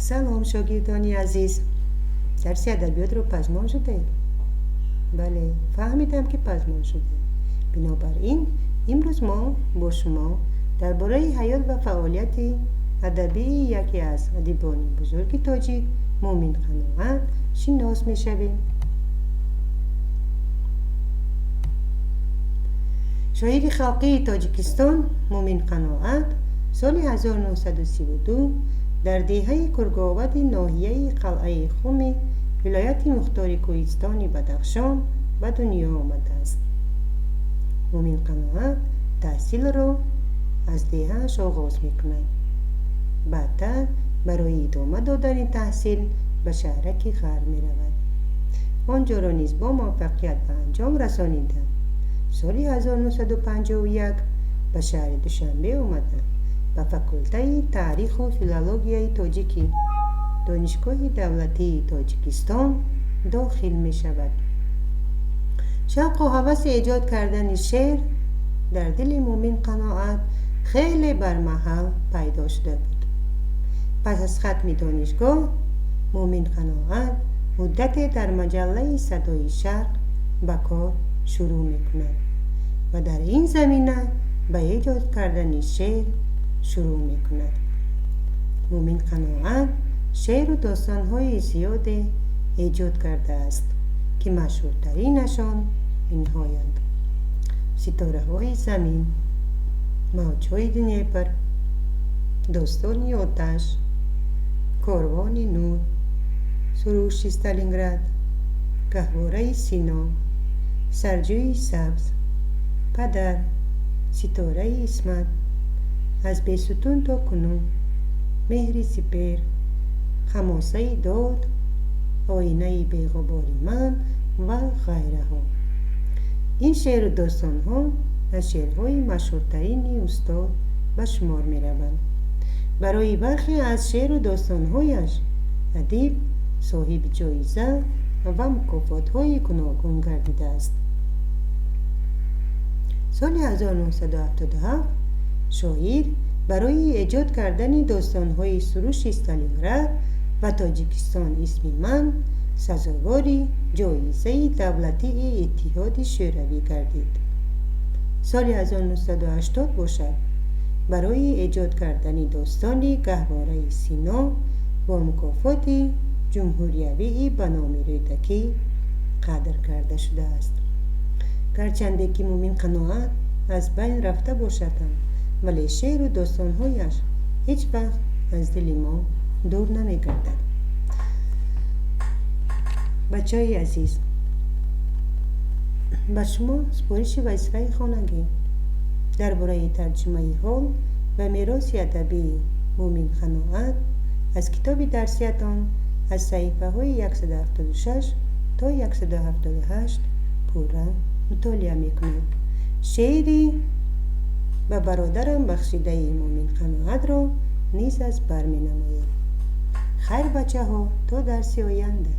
Салом, шогирдони азиз! Дарси адабиётро пазмон шудаед? Бале, фаҳмидам, ки пазмон шудаед. Бинобар ин, имрӯз мо бо шумо дар бораи ҳаёт ва фаъолияти адабии яке аз адибони бузурги тоҷик Муъмин Қаноат шинос мешавем. Шоири халқии Тоҷикистон Муъмин Қаноат соли 1932 дар деҳаи Курговади ноҳияи Қалъаи Хуми вилояти мухтори Кӯҳистони Бадахшон ба дунё омадааст. Муъмин Қаноат таҳсилро аз деҳааш оғоз мекунад. Баъдтар барои идома додани таҳсил ба шаҳраки Ғарб меравад. Он ҷоро низ бо муваффақият ба анҷом расонида, соли 1951 ба шаҳри Душанбе омада, ба факултаи таъриху филологияи тоҷикӣ Донишгоҳи давлатии Тоҷикистон дохил мешавад. Шавқу ҳаваси эҷод кардани шеър дар дили Муъмин Қаноат хеле бармаҳал пайдо шуда буд. Пас аз хатми донишгоҳ Муъмин Қаноат муддате дар маҷаллаи «Садои Шарқ» ба кор шурӯъ мекунад ва дар ин замина ба эҷод кардани шеър шурӯъ мекунад. Муъмин Қаноат шеъру достонҳои зиёде эҷод кардааст, ки машҳуртаринашон инҳоянд: «Ситораҳои замин», «Мавҷҳои Днепр», «Достони оташ», «Корвони нур», «Суруши Сталинград», «Гаҳвораи Сино», «Сарҷӯи сабз», «Падар», «Ситораи исмат», «Аз Бесутун то кунун», «Меҳри сипер», «Хамосаи дод», «Оинаи беғубори ман» ва ғайраҳо. Ин шеъру достонҳо аз шеърҳои машҳуртарини устод ба шумор мераванд. Барои бархе аз шеъру достонҳояш адиб соҳиби ҷоиза ва мукофотҳои гуногун гардидааст. Соли 1977 шоир барои эҷод кардани достонҳои «Суруши Сталинград» ва «Тоҷикистон исми ман» сазовори ҷоизаи давлатии Иттиҳоди Шӯравӣ гардид. Соли 1980 бошад, барои эҷод кардани достони «Гаҳвораи Сино» бо мукофоти ҷумҳуриявии ба номи Рӯдакӣ қадр карда шудааст. Гарчанде ки Муъмин Қаноат аз байн рафта бошад ҳам, вале шеъру достонҳояш ҳеҷ вақт аз дили мо дур намегардад. Бачаҳои азиз, ба шумо супориши вазифаи хонагӣ дар бораи тарҷумаи ҳол ва мероси адабии Муъмин Қаноат аз китоби дарсиятон аз саҳифаҳои 176 то 178 пурра мутолиа мекунед. Шеъри ба бародарам бахшидаи Муъмин Қаноатро низ аз бар менамоед. Хайр, бачаҳо, то дарси оянда.